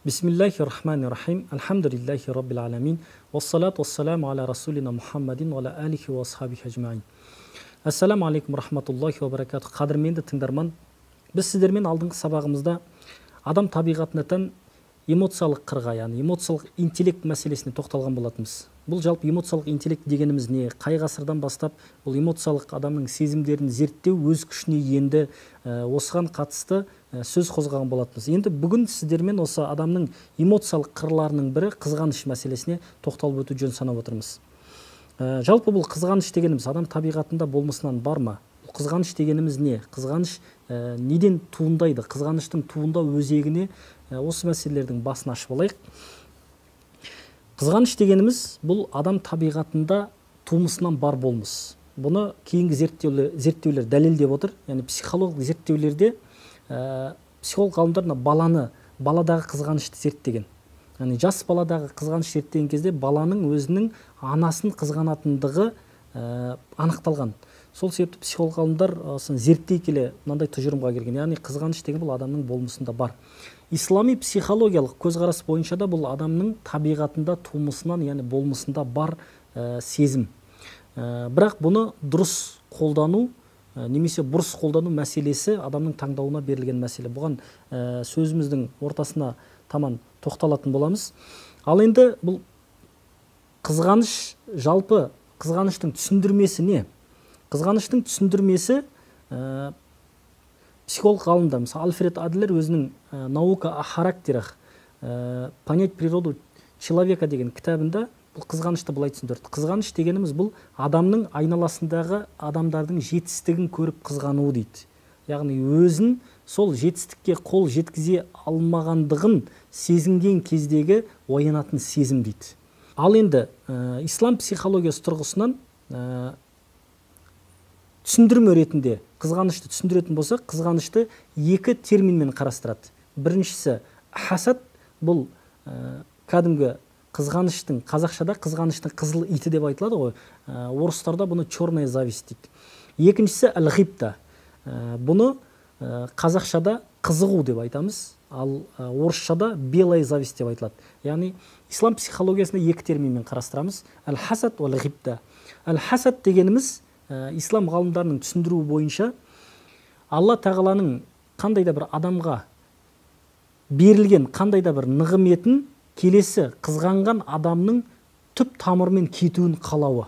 Бисмиллахи рахмани рахим. Альхамдулиллахи раббил аламин. Уассалату уассаламу аля расулина Мухаммадин уа аля алихи уа асхабихи ажмаин. Ассаламу алейкум рахматуллахи ва баракатух. Қадірменді тыңдарман, біз сіздермен алдыңғы сабағымызда адам табиғатына тән эмоциялық қырға, яғни эмоциялық интеллект мәселесіне тоқталған болатынбыз. Бұл жалпы эмоциялық интеллект дегеніміз не? Қай ғасырдан бастап бұл эмоциялық адамның сезімдерін зерттеу өз күшіне енді, осыған қатысты сөз қозғаған болатынбыз. Енді бүгін сіздермен осы адамның эмоциялық қырларының бірі қызғаныш мәселесіне тоқталып өту жөн санап отырмыз. Жалпы бұл қызғаныш дегеніміз адам табиғатында болмысынан бар ма? Бұл қызғаныш дегеніміз не? Қызғаныш неден туындайды? Қызғаныштың туындау өзегіне осы мәселелердің басын ашып алайық. Қызғаныш дегеніміз бұл адам табиғатында тумысынан бар болмыс. Бұны кейінгі зерттеулер дәлелдеп отыр. Яғни психологиялық зерттеулерде психолог ғалымдар баладағы қызғанышты зерттеген. Яғни жас баладағы қызғаныш зерттеген кезде баланың өзінің анасын қызғанатындығы анықталған. Сол себепті психолог ғалымдар осыны зерттей келе мынандай тұжырымға келген. Яғни қызғаныш деген бұл адамның болмысында бар. Ислами психологиялық көзқарас бойынша да бұл адамның табиғатында тумысынан, яғни болмысында бар сезім. Бірақ бұны дұрыс қолдану немесе бұрыс қолдану мәселесі адамның таңдауына берілген мәселе. Бұған сөзіміздің ортасына таман тоқталатын боламыз. Ал енді бұл қызғаныш, жалпы қызғаныштың түсіндірмесі не? Қызғаныштың түсіндірмесі психолог ғалымдар, мысалы Альфред Адлер өзінің «Наука о характерах», «Понять природу человека» деген кітабында бұл қызғанышты былай түсіндірді. Қызғаныш дегеніміз бұл адамның айналасындағы адамдардың жетістігін көріп қызғануы дейді. Яғни өзін сол жетістікке қол жеткізе алмағандығын сезінген кездегі оянатын сезім дейді. Ал енді ислам психологиясы тұрғысынан түсіндірме ретінде қызғанышты түсіндіретін болсақ, қызғанышты екі терминмен қарастырады. Біріншісі хасад, бұл кәдімгі қызғаныштың, қазақшада қызғаныштың қызыл иті деп айтылады ғой, орыстарда бұны черная зависть дейді. Екіншісі әл-ғибта, бұны қазақшада қызығу деп айтамыз, ал орысшада белая зависть деп айтылады. Яғни ислам психологиясында екі терминмен қарастырамыз: әл-хасад уәл ғибта. Әл-хасад дегеніміз ислам ғалымдарының түсіндіруі бойынша Алла тағаланың қандай да бір адамға берілген қандай да бір нығметін келесі қызғанған адамның түп тамырымен кетуін қалауы.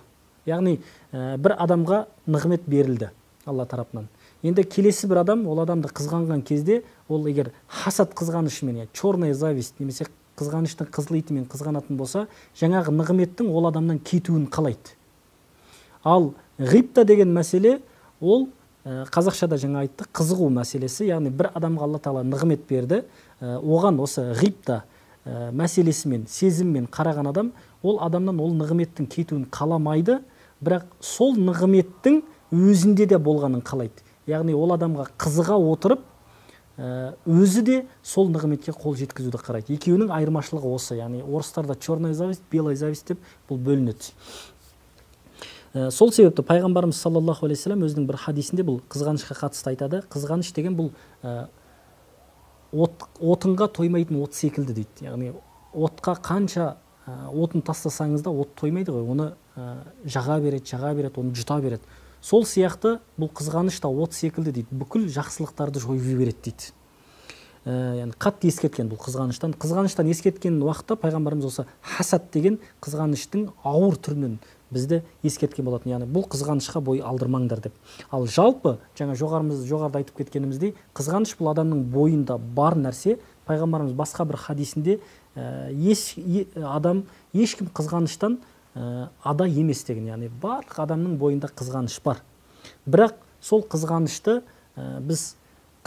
Яғни бір адамға нығмет берілді Алла тарапынан. Енді келесі бір адам ол адамды қызғанған кезде, ол егер хасад қызғанышымен, яғни черная зависть немесе қызғаныштың қызыл итімен қызғанатын болса, жаңағы нығметтің ол адамнан кетуін қалайды. Ал ғибта деген мәселе, ол қазақшада жаңа айттық, қызығу мәселесі. Яғни бір адамға Алла тағала нығмет берді, оған осы ғибта мәселесімен, сезіммен қараған адам, ол адамнан ол нығметтің кетуін қаламайды, бірақ сол нығметтің өзінде де болғанын қалайды. Яғни ол адамға қызыға отырып, өзі де сол нығметке қол жеткізуді қарайды. Екеуінің айырмашылығы осы. Яғни орыстарда черная зависть, белая зависть деп бұл бөлінеді. Сол себепті пайғамбарымыз саллаллаху алейхи вассалам өзінің бір хадисінде бұл қызғанышқа қатысты айтады. Қызғаныш деген бұл отынға тоймайтын от секілді дейді. Яғни отқа қанша отын тастасаңыз да от тоймайды ғой, оны жаға береді, жаға береді, оны жұта береді. Сол сияқты бұл қызғаныш та от секілді дейді, бүкіл жақсылықтарды жойып жібереді дейді. Яғни қатты ескерткен бұл қызғаныштан. Қызғаныштан ескерткен уақытта пайғамбарымыз осы хасад деген қызғаныштың ауыр түрінен бізді ескерткен болатын. Яғни бұл қызғанышқа бой алдырмаңдар деп. Ал жалпы жаңа жоғарыда айтып кеткеніміздей, қызғаныш бұл адамның бойында бар нәрсе. Пайғамбарымыз басқа бір хадисінде адам ешкім қызғаныштан ада емес деген. Яғни барлық адамның бойында қызғаныш бар. Бірақ сол қызғанышты біз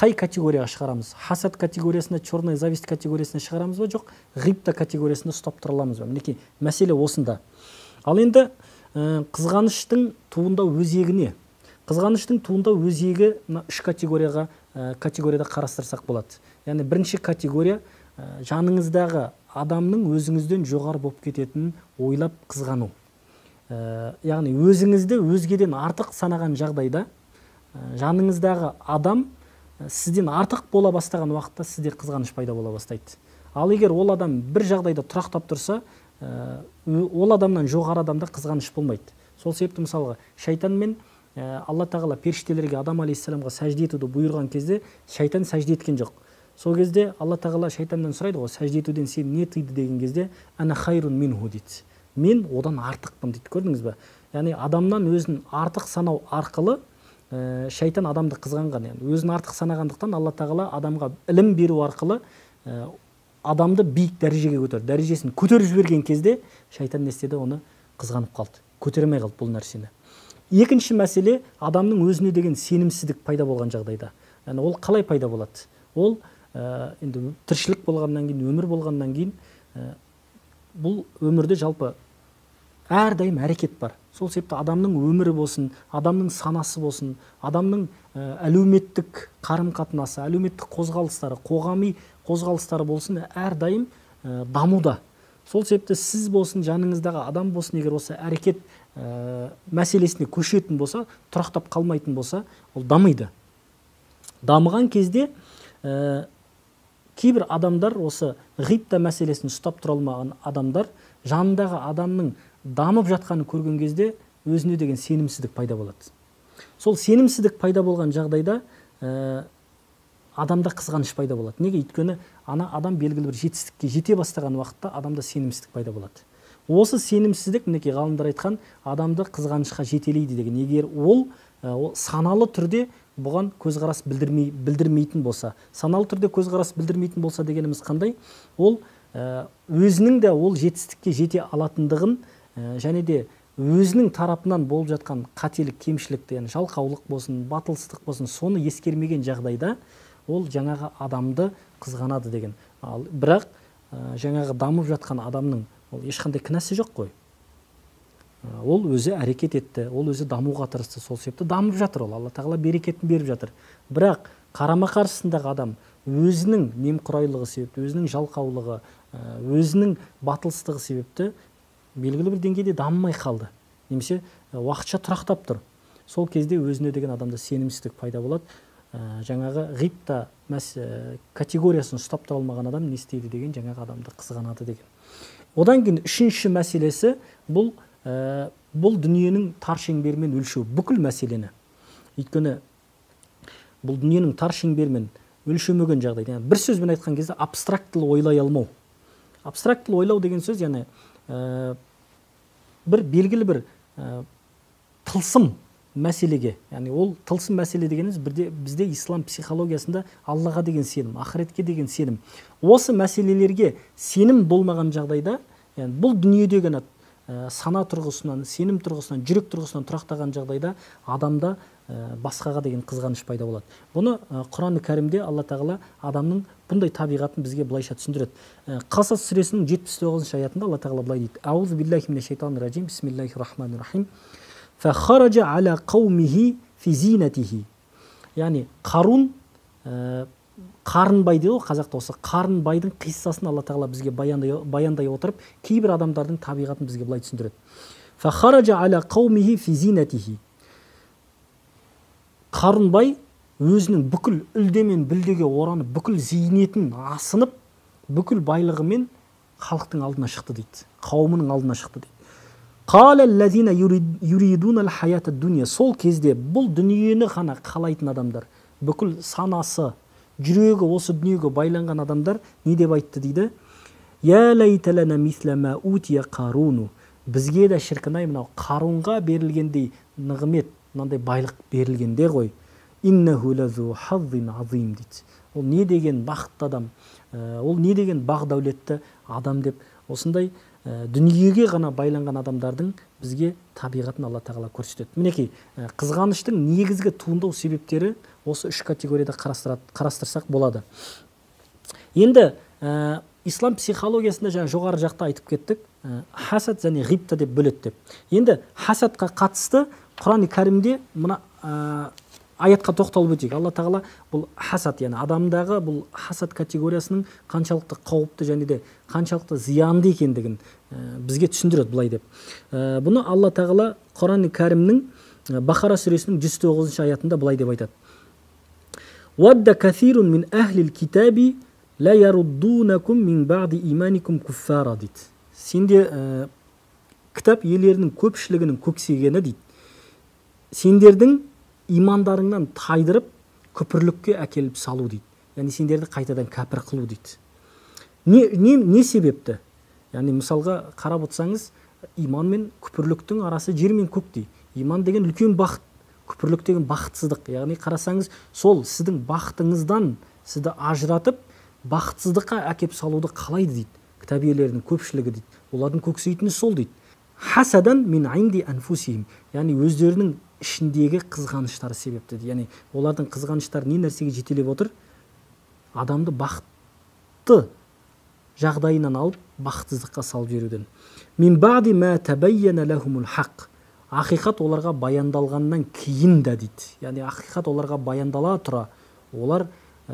қай категорияға шығарамыз? Хасад категориясына, черная зависть категориясына шығарамыз ба? Жоқ, ғибта категориясында ұстап тұра аламыз ба? Мінекей мәселе осында. Ал енді қызғаныштың туындау өзегі не? Қызғаныштың туындау өзегі мына үш категорияда қарастырсақ болады. Яғни бірінші категория, жаныңыздағы адамның өзіңізден жоғары болып кететінін ойлап қызғану. Яғни өзіңізді өзгеден артық санаған жағдайда, жаныңыздағы адам сізден артық бола бастаған уақытта сізде қызғаныш пайда бола бастайды. Ал егер ол адам бір жағдайда тұрақтап тұрса, ол адамнан жоғары адамда қызғаныш болмайды. Сол себепті мысалға шайтан мен Алла тағала періштелерге Адам алейхиссаламға сәжде етуді бұйырған кезде шайтан сәжде еткен жоқ. Сол кезде Алла тағала шайтаннан сұрайды ғой, сәжде етуден сені не тыйды деген кезде, ана хайрун минху дейді. Мен одан артықпын дейді, көрдіңіз бе? Яғни адамнан өзін артық санау арқылы шайтан адамды қызғанған. Яғни өзін артық санағандықтан Алла тағала адамға ілім беру арқылы адамды биік дәрежеге көтерді. Дәрежесін көтеріп жіберген кезде шайтан не істеді? Оны қызғанып қалды, көтермей қалды бұл нәрсені. Екінші мәселе, адамның өзіне деген сенімсіздік пайда болған жағдайда. Яғни ол қалай пайда болады? Ол енді тіршілік болғаннан кейін, өмір болғаннан кейін, бұл өмірде жалпы әрдайым әрекет бар. Сол себепті адамның өмірі болсын, адамның санасы болсын, адамның әлеуметтік қарым-қатынасы, әлеуметтік қозғалыстары, қоғами қозғалыстары болсын, әрдайым дамуда. Сол себепті сіз болсын, жаныңыздағы адам болсын, егер осы әрекет мәселесіне көшетін болса, тұрақтап қалмайтын болса, ол дамиды. Дамыған кезде кейбір адамдар, осы ғипта мәселесін ұстап тұра алмаған адамдар, жанындағы адамның дамып жатқанын көрген кезде өзіне деген сенімсіздік пайда болады. Сол сенімсіздік пайда болған жағдайда адамда қызғаныш пайда болады. Неге? Өйткені ана адам белгілі бір жетістікке жете бастаған уақытта адамда сенімсіздік пайда болады. Осы сенімсіздік, мінекей ғалымдар айтқан, адамды қызғанышқа жетелейді деген. Егер ол саналы түрде бұған көзқарас білдірмейтін болса, саналы түрде көзқарас білдірмейтін болса дегеніміз қандай? Ол өзінің де ол жетістікке жете алатындығын және де өзінің тарапынан болып жатқан қателік, кемшілікті, яғни жалқаулық болсын, батылсыздық болсын, соны ескермеген жағдайда ол жаңағы адамды қызғанады деген. Ал бірақ жаңағы дамып жатқан адамның ол ешқандай кінәсі жоқ қой. Ол өзі әрекет етті, ол өзі дамуға тырысты, сол себепті дамып жатыр ол, Алла тағала берекетін беріп жатыр. Бірақ қарама-қарсысындағы адам өзінің немқұрайлығы себепті, өзінің жалқаулығы, өзінің батылсыздығы себепті белгілі бір деңгейде дамымай қалды, немесе уақытша тұрақтап тұр. Сол кезде өзіне деген адамда сенімсіздік пайда болады. Жаңағы ғипта категориясын ұстап тұра алмаған адам не істейді деген, жаңағы адамды қызғанады деген. Одан кейін үшінші мәселесі, бұл дүниенің тар шеңберімен өлшеу бүкіл мәселені. Өйткені бұл дүниенің тар шеңберімен өлшемеген жағдайда, яғни бір сөзбен айтқан кезде абстрактылы ойлай алмау. Абстрактылы ойлау деген сөз, яғни бір белгілі бір тылсым мәселеге, яғни ол тылсым мәселе дегеніміз бізде ислам психологиясында Аллаға деген сенім, ақыретке деген сенім. Осы мәселелерге сенім болмаған жағдайда, яғни бұл дүниедегі сана тұрғысынан, сенім тұрғысынан, жүрек тұрғысынан тұрақтаған жағдайда адамда басқаға деген қызғаныш пайда болады. Бұны Құран Кәрімде Алла тағала адамның бұндай табиғатын бізге былайша түсіндіреді. Қасас сүресінің 79-шы аятында Алла тағала былай дейді: Аузу биллахи минаш шайтанир ражим, бисмиллахир рахманир рахим. Фахаража аля қаумихи фи зинатихи. Яғни Қарун, Қарынбай дейді ғой қазақта, осы Қарынбайдың қиссасын Алла тағала бізге баяндай отырып, кейбір адамдардың табиғатын бізге былай түсіндіреді. Фахаража аля қаумихи фи зинатихи. Қарынбай өзінің бүкіл үлде мен бүлдеге оранып, бүкіл зейнетін асынып, бүкіл байлығымен халықтың алдына шықты дейді, қауымының алдына шықты дейді. Сол кезде бұл дүниені ғана қалайтын адамдар, бүкіл санасы, жүрегі осы дүниеге байланған адамдар не деп айтты дейді? Бізге де шіркін-ай, мынау Қарунға берілгендей нығмет, мынандай байлық берілгенде ғой. Дейді. Ол не деген бақытты адам, ол не деген бақ дәулетті адам деп осындай дүниеге ғана байланған адамдардың бізге табиғатын Алла тағала көрсетеді. Мінекей, қызғаныштың негізгі туындау себептері осы үш категорияда қарастырсақ болады. Енді ислам психологиясында жаңа жоғары жақта айтып кеттік, хасад және ғипта деп бөледі деп. Енді хасадқа қатысты Құран Кәрімде мына аятқа тоқталып өтейік. Алла тағала бұл хасад, яғни адамдағы бұл хасад категориясының қаншалықты қауіпті және де қаншалықты зиянды екендігін бізге түсіндіреді былай деп. Бұны Алла тағала Құран Кәрімнің Бақара сүресінің 109-шы аятында былай деп айтады. Уадда каthирун мин ахлил китаби Ла яруддунакум мин баъди иманикум куффара дейді. Сенде кітап иелерінің көпшілігінің көксегені дейді. Сендердің имандарыңнан тайдырып, күпірлікке әкеліп салу дейді. Яғни сендерді қайтадан кәпір қылу дейді. Не себепті? Яғни мысалға қарап отырсаңыз, иман мен күпірліктің арасы жер мен көктей. Иман деген үлкен бақыт, күпірлік деген бақытсыздық. Яғни қарасаңыз, сол сіздің бақытыңыздан сізді ажыратып, бақытсыздыққа әкеп салуды қалайды дейді. Кітап иелерінің көпшілігі дейді. Олардың көксейтіні сол дейді. Хасадан мин инди анфусихим, яғни өздерінің ішіндегі қызғаныштары себепті дейді. Яғни олардың қызғаныштары не нәрсеге жетелеп отыр? Адамды бақытты жағдайынан алып, бақытсыздыққа салып жіберуден. Мин баъди ма табайяна лахумул хақ. Ақиқат оларға баяндалғаннан кейін де дейді. Яғни ақиқат оларға баяндала тұра, олар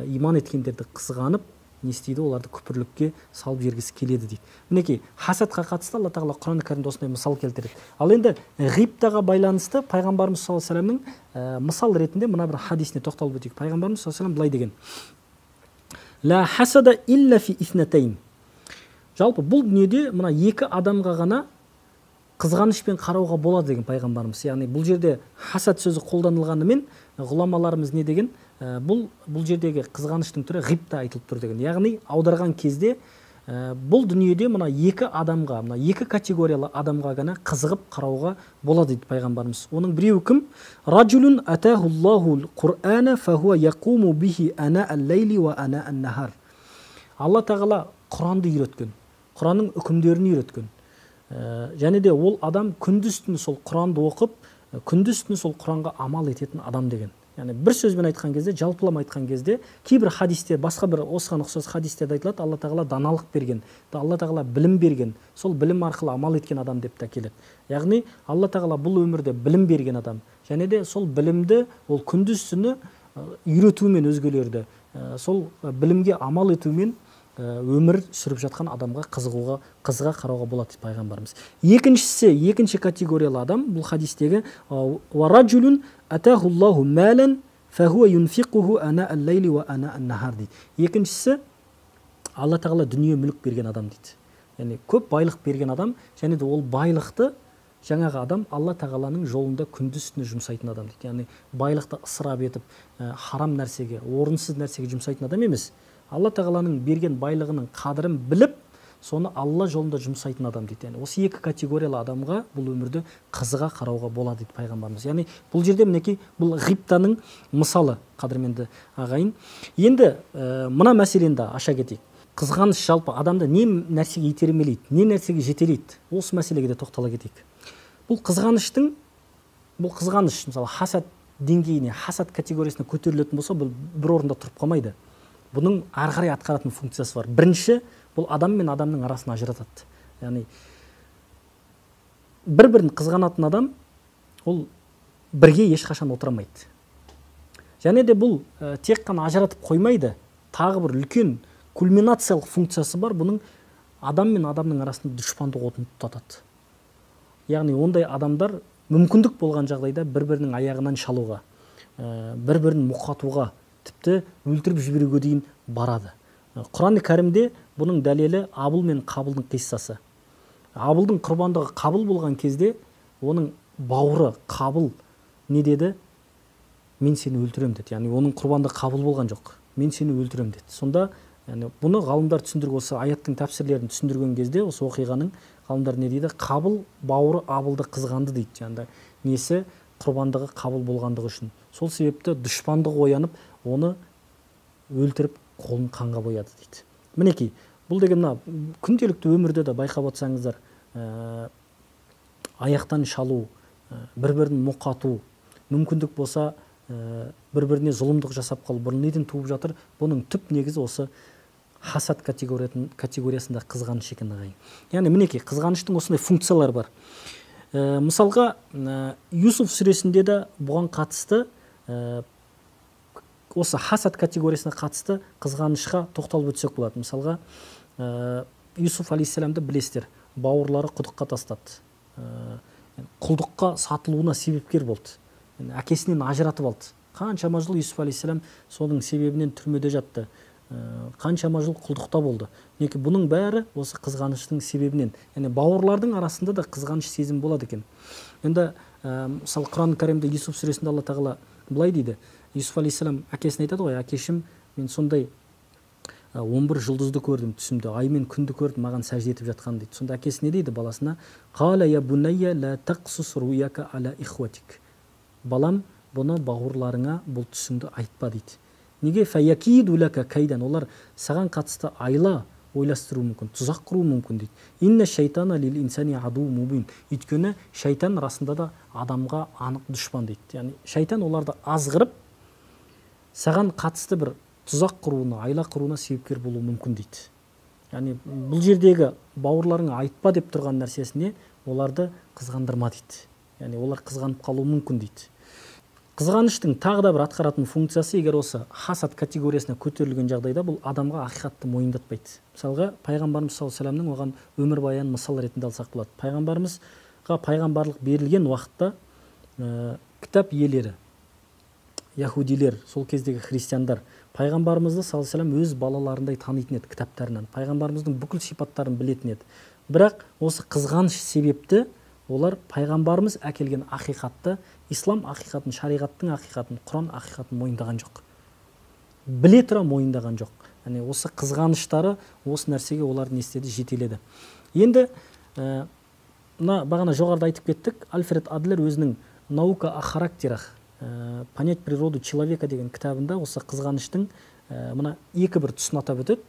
иман еткендерді қызғанып, не істейді, оларды күпірлікке салып жергісі келеді дейді. Мінекей, хасадқа қатысты Алла Тағала Құран кәрімде осындай мысал келтіреді. Ал енді ғибтаға байланысты Пайғамбарымыз саллаллаху алейхи уассаламның мысал ретінде мына бір хадисіне тоқталып өтейік. Пайғамбарымыз саллаллаху алейхи уассалам былай деген: Ла хасада илля фи иснатайн. Жалпы бұл дүниеде мына екі адамға ғана қызғанышпен қарауға болады деген пайғамбарымыз. Яғни бұл жерде хасад сөзі қолданылғанымен ғұламаларымыз не деген? Бұл жердегі қызғаныштың түрі ғибта айтылып тұр деген. Яғни аударған кезде бұл дүниеде мына екі адамға, мына екі категориялы адамға ғана қызығып қарауға болады дейді пайғамбарымыз. Оның біреуі кім? Раджулун атахуллаху Құрана фахуа яқуму бихи ана аллейли ва ана ан-нахар. Алла Тағала Құранды үйреткен, Құранның үкімдерін үйреткен. Және де ол адам күндіз түні сол Құранды оқып, күндіз түні сол Құранға амал ететін адам деген. Яғни бір сөзбен айтқан кезде, жалпылама айтқан кезде, кейбір хадистер, басқа бір осыған ұқсас хадистерде айтылады, Алла Тағала даналық берген, Алла Тағала білім берген, сол білім арқылы амал еткен адам деп те келеді. Яғни Алла Тағала бұл өмірде білім берген адам, және де сол білімді ол күндіз түні үйретумен өзгелерді, сол білімге амал етумен өмір сүріп жатқан адамға қызыға қарауға болады дейді пайғамбарымыз. Екіншісі, екінші категориялы адам, бұл хадистегі «Вараджулун атахуллаху малан фахуа юнфиқуху ана аллейли ва ана аннахар» дейді. Екіншісі, Алла Тағала дүние мүлік берген адам дейді. Яғни көп байлық берген адам, және де ол байлықты жаңағы адам Алла Тағаланың жолында күндіз түні жұмсайтын адам дейді. Яғни байлықты ысырап етіп, харам нәрсеге, орынсыз нәрсеге жұмсайтын адам емес. Алла Тағаланың берген байлығының қадірін біліп, соны Алла жолында жұмсайтын адам дейді. Яғни осы екі категориялы адамға бұл өмірді қызыға қарауға болады дейді пайғамбарымыз. Яғни бұл жерде мінекей бұл ғибтаның мысалы, қадірменді ағайын. Енді мына мәселені де аша кетейік. Қызғаныш жалпы адамды не нәрсеге итермелейді, не нәрсеге жетелейді? Осы мәселеге де тоқтала кетейік. Бұл қызғаныш, мысалы, хасад деңгейіне, хасад категориясына көтерілетін болса, бұл бір орында тұрып қалмайды. Бұның ары қарай атқаратын функциясы бар. Бірінші, бұл адам мен адамның арасын ажыратады. Яғни бір-бірін қызғанатын адам ол бірге ешқашан отырамайды. Және де бұл тек қана ажыратып қоймайды, тағы бір үлкен кульминациялық функциясы бар. Бұның адам мен адамның арасында дұшпандық отын тұтатады. Яғни ондай адамдар мүмкіндік болған жағдайда бір-бірінің аяғынан шалуға, бір-бірін мұқатуға, тіпті өлтіріп жіберуге дейін барады. Құран кәрімде бұның дәлелі Абыл мен Қабылдың қиссасы. Абылдың құрбандығы қабыл болған кезде оның бауыры Қабыл не деді? Мен сені өлтірем деді. Яғни оның құрбандығы қабыл болған жоқ. Мен сені өлтірем деді. Сонда яғни бұны ғалымдар түсіндірген, осы аяттың тәпсірлерін түсіндірген кезде осы оқиғаның ғалымдар не дейді? Қабыл бауыры Абылды қызғанды дейді. Яғни несі құрбандығы қабыл болғандығы үшін. Сол себепті дұшпандығы оянып, оны өлтіріп қолын қанға бояды дейді. Мінекей, бұл деген мына күнделікті өмірде де байқап отырсаңыздар, аяқтан шалу, бір-бірін мұқату, мүмкіндік болса бір-біріне зұлымдық жасап қалу, бұның неден туып жатыр? Бұның түп негізі осы хасад категориясында қызғаныш екен ағайын. Яғни мінекей, қызғаныштың осындай функциялары бар. Мысалға, Юсуф сүресінде де бұған қатысты, осы хасад категориясына қатысты қызғанышқа тоқталып өтсек болады. Мысалға, Юсуф алейхиссаламды білесіздер, бауырлары құдыққа тастады. Құлдыққа сатылуына себепкер болды. Әкесінен ажыратып алды. Қаншама жыл Юсуф алейхиссалам соның себебінен түрмеде жатты. Қаншама жыл құлдықта болды. Мінекей бұның бәрі осы қызғаныштың себебінен. Яғни бауырлардың арасында да қызғаныш сезім болады екен. Енді мысалы Құран Кәрімде Юсуф сүресінде Алла Тағала былай дейді. Юсуф алейхиссалам әкесіне айтады ғой, әкешім, мен сондай 11 жұлдызды көрдім түсімде, ай мен күнді көрдім, маған сәжде етіп жатқан дейді. Сонда әкесі не дейді баласына? Қала я бунайя ла тақсус руяка аля ихватик. Балам, бұны бауырларыңа бұл түсіңді айтпа дейді. Неге? Фаякиду лака кайдан. Олар саған қатысты айла ойластыруы мүмкін, тұзақ құруы мүмкін дейді. Инна шайтана лил инсани аду мубин. Өйткені шайтан расында да адамға анық дұшпан дейді. Яғни шайтан оларды азғырып, саған қатысты бір тұзақ құруына, айла құруына себепкер болуы мүмкін дейді. Яғни бұл жердегі бауырларыңа айтпа деп тұрған нәрсесіне оларды қызғандырма дейді. Яғни олар қызғанып қалуы мүмкін дейді. Қызғаныштың тағы да бір атқаратын функциясы, егер осы хасад категориясына көтерілген жағдайда, бұл адамға ақиқатты мойындатпайды. Мысалға, пайғамбарымыз саллаллаху алейхи вассаламның оған өмірбаянын мысал ретінде алсақ болады. Пайғамбарымызға пайғамбарлық берілген уақытта кітап иелері, яһудилер, сол кездегі христиандар пайғамбарымызды саллаллаху алейхи вассалам өз балаларындай танитын еді кітаптарынан. Пайғамбарымыздың бүкіл сипаттарын білетін еді. Бірақ осы қызғаныш себепті олар пайғамбарымыз әкелген ақиқатты, ислам ақиқатын, шариғаттың ақиқатын, Құран ақиқатын мойындаған жоқ. Біле тұра мойындаған жоқ. Яғни осы қызғаныштары осы нәрсеге оларды не істеді, жетеледі. Енді мына бағана жоғарыда айтып кеттік, Альфред Адлер өзінің «Наука о характерах», «Понять природу человека» деген кітабында осы қызғаныштың мына екі бір тұсын атап өтеді.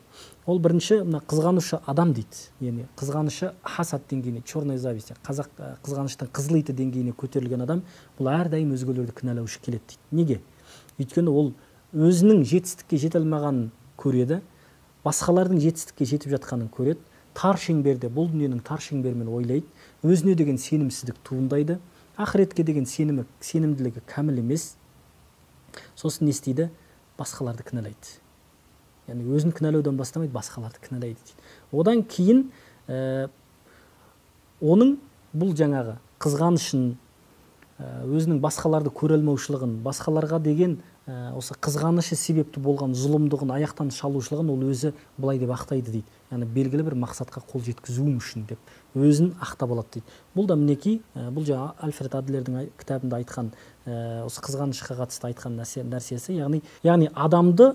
Ол бірінші мына қызғанушы адам дейді. Яғни қызғанышы хасад деңгейіне, черная зависть, қазақ қызғаныштың қызыл иті деңгейіне көтерілген адам бұл әрдайым өзгелерді кінәлаушы келеді дейді. Неге? Өйткені ол өзінің жетістікке жете алмағанын көреді, басқалардың жетістікке жетіп жатқанын көреді, тар шеңберде, бұл дүниенің тар шеңберімен ойлайды, өзіне деген сенімсіздік туындайды, ақыретке деген сенімі, сенімділігі кәміл емес. Сосын не істейді? Басқаларды кінәлайды. Яғни өзін кінәлаудан бастамайды, басқаларды кінәлайды дейді. Одан кейін оның бұл жаңағы қызғанышын, өзінің басқаларды көре алмаушылығын, басқаларға деген осы қызғанышы себепті болған зұлымдығын, аяқтан шалушылығын ол өзі былай деп ақтайды дейді. Яғни белгілі бір мақсатқа қол жеткізуім үшін деп өзін ақтап алады дейді. Бұл да мінекей, бұл жаңа Альфред Адлердің кітабында айтқан осы қызғанышқа қатысты айтқан нәрсесі, яғни адамды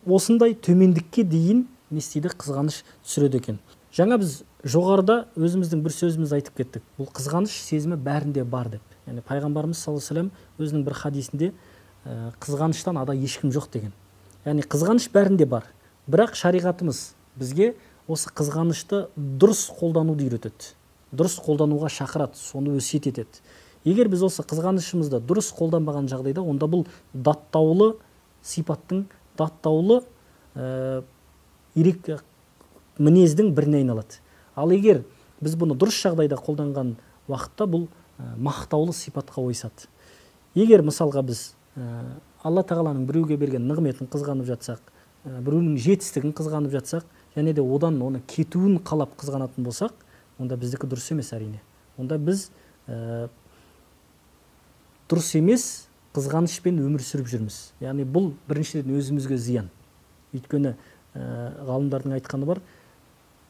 осындай төмендікке дейін не істейді, қызғаныш түсіреді екен. Жаңа біз жоғарыда өзіміздің бір сөзімізді айтып кеттік. Бұл қызғаныш сезімі бәрінде бар деп. Яғни пайғамбарымыз саллаллаху алейхи вассалам өзінің бір хадисінде қызғаныштан ада ешкім жоқ деген. Яғни қызғаныш бәрінде бар. Бірақ шариғатымыз бізге осы қызғанышты дұрыс қолдануды үйретеді. Дұрыс қолдануға шақырады, соны өсиет етеді. Егер біз осы қызғанышымызды дұрыс қолданбаған жағдайда, онда бұл даттаулы сипаттың, даттаулы ерек мінездің біріне айналады. Ал егер біз бұны дұрыс жағдайда қолданған уақытта, бұл мақтаулы сипатқа ойысады. Егер мысалға біз Алла Тағаланың біреуге берген нығметін қызғанып жатсақ, біреуінің жетістігін қызғанып жатсақ, және де одан оны кетуін қалап қызғанатын болсақ, онда біздікі дұрыс емес әрине. Онда біз дұрыс емес қызғанышпен өмір сүріп жүрміз. Яғни бұл біріншіден өзімізге зиян. Өйткені ғалымдардың айтқаны бар,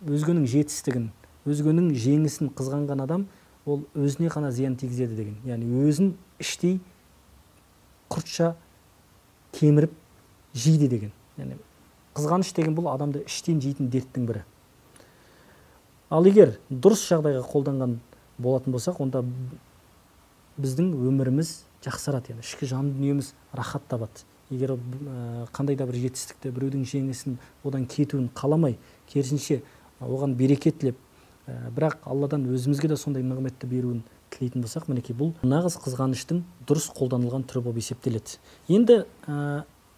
өзгенің жетістігін, өзгенің жеңісін қызғанған адам ол өзіне ғана зиян тигізеді деген. Яғни өзін іштей құртша кеміріп жейді деген. Яғни қызғаныш деген бұл адамды іштен жейтін дерттің бірі. Ал егер дұрыс жағдайға қолданған болатын болсақ, онда біздің өміріміз жақсарады, яғни ішкі жан дүниеміз рахат табады. Егер қандай да бір жетістікті, біреудің жеңісін, одан кетуін қаламай, керісінше оған береке тілеп, бірақ Алладан өзімізге де сондай нығметті беруін тілейтін болсақ, мінекей бұл нағыз қызғаныштың дұрыс қолданылған түрі болып есептеледі. Енді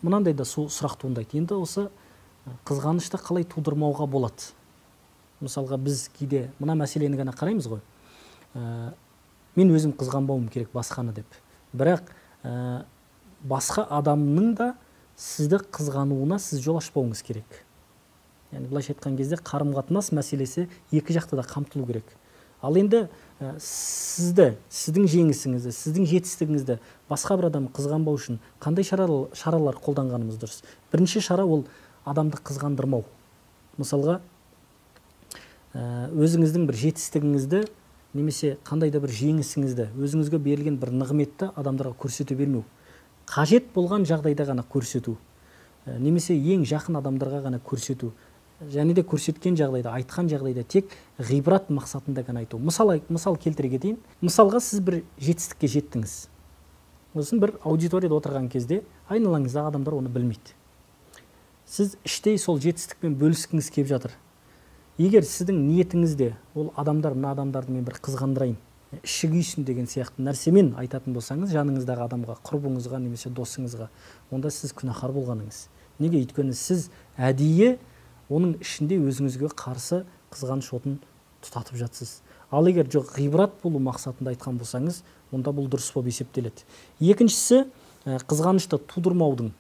мынандай да сұрақ туындайды. Енді осы қызғанышты қалай тудырмауға болады? Мысалға біз кейде мына мәселені ғана қараймыз ғой. Мен өзім қызғанбауым керек басқаны деп. Бірақ басқа адамның да сізді қызғануына сіз жол ашпауыңыз керек. Яғни былайша айтқан кезде қарым-қатынас мәселесі екі жақта да қамтылу керек. Ал енді сізді, сіздің жеңісіңізді, сіздің жетістігіңізді басқа бір адам қызғанбау үшін қандай шаралар қолданғанымыз дұрыс? Бірінші шара ол адамды қызғандырмау. Мысалға, өзіңіздің бір жетістігіңізді немесе қандай да бір жеңісіңізді, өзіңізге берілген бір нығметті адамдарға көрсете бермеу. Қажет болған жағдайда ғана көрсету, немесе ең жақын адамдарға ғана көрсету. Және де көрсеткен жағдайда, айтқан жағдайда тек ғибрат мақсатында ғана айту. Мысал келтіре кетейін. Мысалға, сіз бір жетістікке жеттіңіз. Сосын бір аудиторияда отырған кезде айналаңыздағы адамдар оны білмейді. Сіз іштей сол жетістікпен бөліскіңіз келіп жатыр. Егер сіздің ниетіңізде ол адамдар, мына адамдарды мен бір қызғандырайын, іші күйсін деген сияқты нәрсемен айтатын болсаңыз, жаныңыздағы адамға, құрбыңызға немесе досыңызға, онда сіз күнәһар болғаныңыз. Неге? Өйткені сіз әдейі оның ішінде өзіңізге қарсы қызғаныш отын тұтатып жатсыз. Ал егер жоқ, ғибрат болу мақсатында айтқан болсаңыз, онда бұл дұрыс болып есептеледі. Екіншісі, қызғанышты тудырмаудың,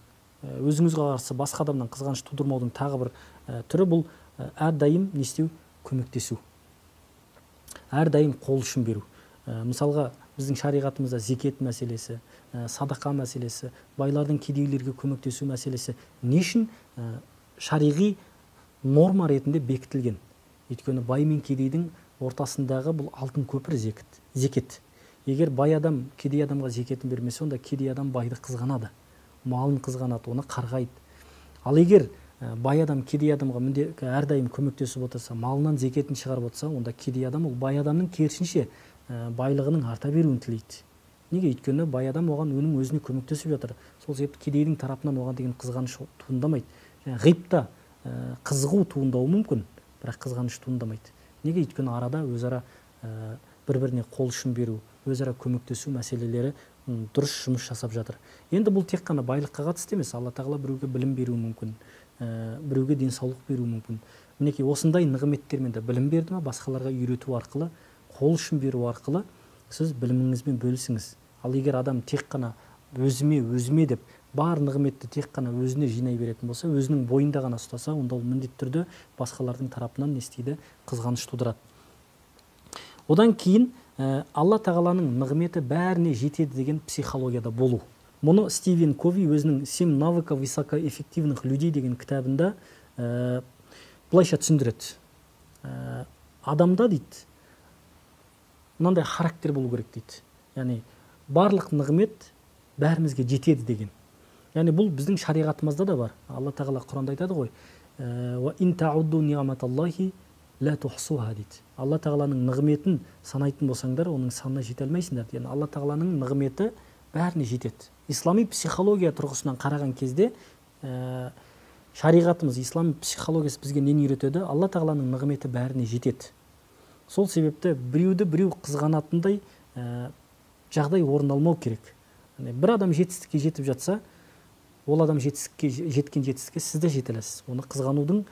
өзіңізге қарсы басқа адамнан қызғаныш тудырмаудың тағы бір түрі бұл әрдайым не істеу? Көмектесу. Әрдайым қол ұшын беру. Мысалға, біздің шариғатымызда зекет мәселесі, садақа мәселесі, байлардың кедейлерге көмектесу мәселесі не үшін шариғи норма ретінде бекітілген? Өйткені бай мен кедейдің ортасындағы бұл алтын көпір зекет. Егер бай адам кедей адамға зекетін бермесе, онда кедей адам байды қызғанады, малын қызғанады, оны қарғайды. Ал егер бай адам кедей адамға әрдайым көмектесіп отырса, малынан зекетін шығарып отырса, онда кедей адам ол бай адамның керісінше байлығының арта беруін тілейді. Неге? Өйткені бай адам оған оның өзіне көмектесіп жатыр. Сол себепті кедейдің тарапынан оған деген қызғаныш туындамайды. Және ғипта қызығу туындауы мүмкін, бірақ қызғаныш туындамайды. Неге? Өйткені арада өзара бір-біріне қол ұшын беру, өзара көмектесу мәселелері дұрыс жұмыс жасап жатыр. Енді бұл тек қана байлыққа қатысты емес, Алла тағала біреуге білім беруі мүмкін, біреуге денсаулық беруі мүмкін. Мінекей осындай нығметтермен де білім берді ма, басқаларға үйрету арқылы, қол ұшын беру арқылы сіз біліміңізбен бөлісіңіз. Ал егер адам тек қана өзіме, өзіме деп бар нығметті тек қана өзіне жинай беретін болса, өзінің бойында ғана ұстаса, онда ол міндетті түрде басқалардың тарапынан не істейді? Қызғаныш тудырады. Одан кейін Алла тағаланың нығметі бәріне жетеді деген психологияда болу. Мұны Стивен Кови өзінің «Семь навыков высокоэффективных людей» деген кітабында былайша түсіндіреді. Адамда дейді, мынандай характер болу керек дейді. Яғни барлық нығмет бәрімізге жетеді деген. Яғни бұл біздің шариғатымызда да бар. Алла тағала Құранда айтады ғой, «Уа ин таудду ниғматаллахи ла тухсуха» дейді. Алла тағаланың нығметін санайтын болсаңдар, оның санына жете алмайсыңдар. Яғни Алла тағаланың нығметі бәріне жетеді. Ислами психология тұрғысынан қараған кезде, шариғатымыз, ислам психологиясы бізге нені үйретеді? Алла тағаланың нығметі бәріне жетеді. Сол себепті біреуді біреу қызғанатындай жағдай орын алмау керек. Бір адам жетістікке жетіп жатса, ол адам жетістікке жеткен жетістікке сіз де жете аласыз. Оны қызғанудың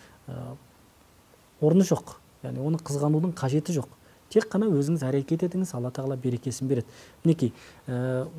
орны жоқ. Яғни оны қызғанудың қажеті жоқ. Тек қана өзіңіз әрекет етіңіз, Алла тағала берекесін береді. Мінекей,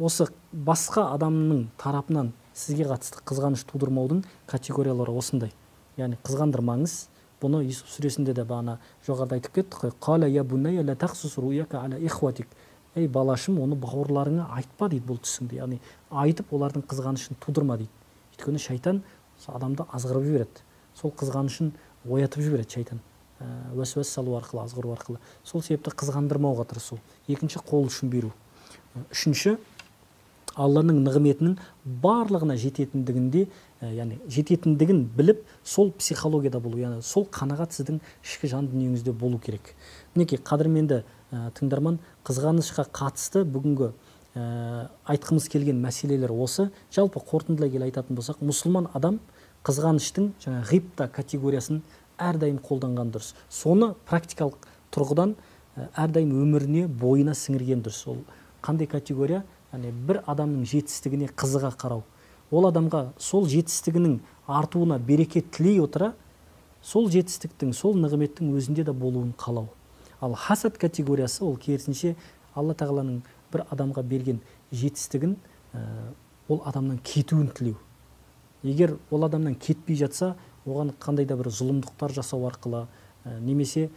осы басқа адамның тарапынан сізге қатысты қызғаныш тудырмаудың категориялары осындай. Яғни қызғандырмаңыз. Бұны Юсуф сүресінде де бағана жоғарыда айтып кеттік қой. Қала я бунайя ла тақсус руяка аля ихватик. Ей балашым, оны бауырларыңа айтпа дейді бұл түсіңді. Яғни айтып олардың қызғанышын тудырма дейді. Өйткені шайтан адамды азғырып жібереді. Сол қызғанышын оятып жібереді шайтан. Уәсуәс салу арқылы, азғыру арқылы. Сол себепті қызғандырмауға тырысу. Екінші, қол ұшын беру. Үшінші, Алланың нығметінің барлығына жететіндігінде, яғни жететіндігін біліп, сол психологияда болу, яғни сол қанағат сіздің ішкі жан дүниеңізде болу керек. Мінекей, қадірменді тыңдарман, қызғанышқа қатысты бүгінгі айтқымыз келген мәселелер осы. Жалпы қорытындылай келе айтатын болсақ, мұсылман адам қызғаныштың жаңа ғипта категориясын әрдайым қолданған дұрыс. Соны практикалық тұрғыдан әрдайым өміріне, бойына сіңірген дұрыс. Ол қандай категория? Яғни бір адамның жетістігіне қызыға қарау. Ол адамға сол жетістігінің артуына береке тілей отыра, сол жетістіктің, сол нығметтің өзінде де болуын қалау. Ал хасад категориясы ол керісінше Алла тағаланың бір адамға берген жетістігін ол адамнан кетуін тілеу. Егер ол адамнан кетпей жатса, оған қандай да бір зұлымдықтар жасау арқылы, немесе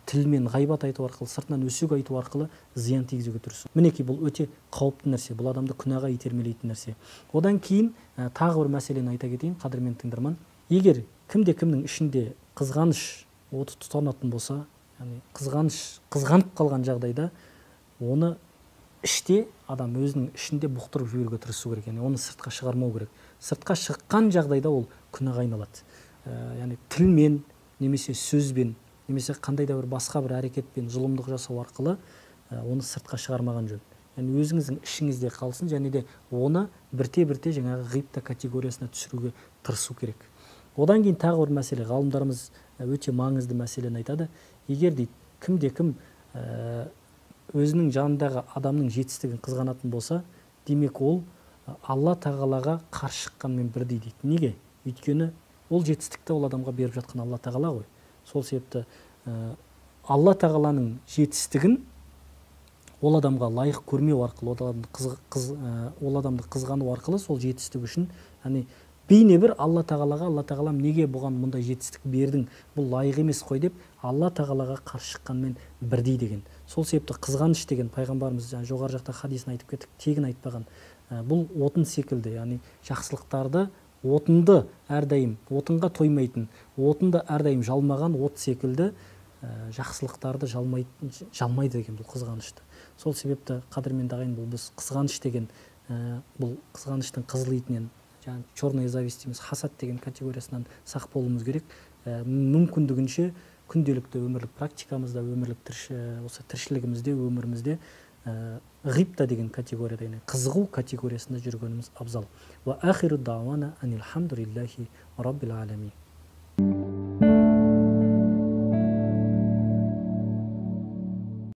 тілмен ғайбат айту арқылы, сыртынан өсек айту арқылы зиян тигізуге тырысу. Мінекей, бұл өте қауіпті нәрсе, бұл адамды күнәға итермелейтін нәрсе. Одан кейін тағы бір мәселені айта кетейін, қадірменді тыңдарман. Егер кімде кімнің ішінде қызғаныш оты тұтанатын болса, яғни қызғанып қалған жағдайда оны іште адам өзінің ішінде бұқтырып жіберуге тырысу керек, яғни оны сыртқа шығармау керек. Сыртқа шыққан жағдайда ол күнәға айналады. Яғни тілмен немесе сөзбен немесе қандай да бір басқа бір әрекетпен зұлымдық жасау арқылы оны сыртқа шығармаған жөн. Яғни өзіңіздің ішіңізде қалсын, және де оны бірте-бірте жаңағы ғибта категориясына түсіруге тырысу керек. Одан кейін тағы бір мәселе, ғалымдарымыз өте маңызды мәселені айтады. Егер дейді, кімде кім өзінің жанындағы адамның жетістігін қызғанатын болса, демек ол Алла тағалаға қарсы шыққанмен бірдей дейді. Неге? Өйткені ол жетістікті ол адамға беріп жатқан Алла тағала ғой. Сол себепті Алла тағаланың жетістігін ол адамға лайық көрмеу арқылы, ол адамды қызғану арқылы сол жетістік үшін, яғни бейне бір Алла тағалаға, Алла тағалам неге бұған мұндай жетістік бердің, бұл лайық емес қой деп Алла тағалаға қарсы шыққанмен бірдей деген. Сол себепті қызғаныш деген пайғамбарымыз жаңа жоғары жақта хадисін айтып кеттік, тегін айтпаған. Бұл отын секілді, яғни жақсылықтарды, отынды әрдайым, отынға тоймайтын, отынды әрдайым жалмаған от секілді, жақсылықтарды жалмайды деген бұл қызғанышты. Сол себепті қадірменді ағайын, бұл біз қызғаныш деген, бұл қызғаныштың қызыл итінен, жаңа черная зависть емес, хасад деген категориясынан сақ болуымыз керек. Мүмкіндігінше күнделікті өмірлік практикамызда, өмірлік осы тіршілігімізде, өмірімізде ғибта деген категорияда, яғни қызығу категориясында жүргеніміз абзал. Уа ахиру дауана анилхамдулиллахи раббил аламин.